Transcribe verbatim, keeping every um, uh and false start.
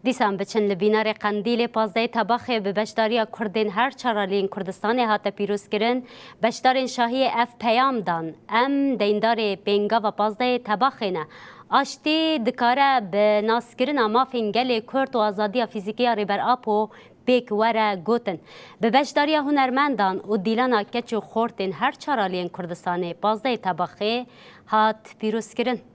Dîsan biçin li bînarê Qendîlê pazdehê Tebaxê bi beşdariya Kurdên her çar aliyên Kurdistanê hate pîrozkirin. Beşdarên şahiyê ev peyam dan: Em deyndarê pêngava pazdehê Tebaxê ne. Aştî dikare bi naskirina mafên gelê Kurd û azadiya fîzîkî ya Rêber Apo pêk were gotin. Bi beşdariya hunermendan û dîlana keç û xortên her çar aliyên Kurdistanê pazdehê Tebaxê hat pîrozkirin.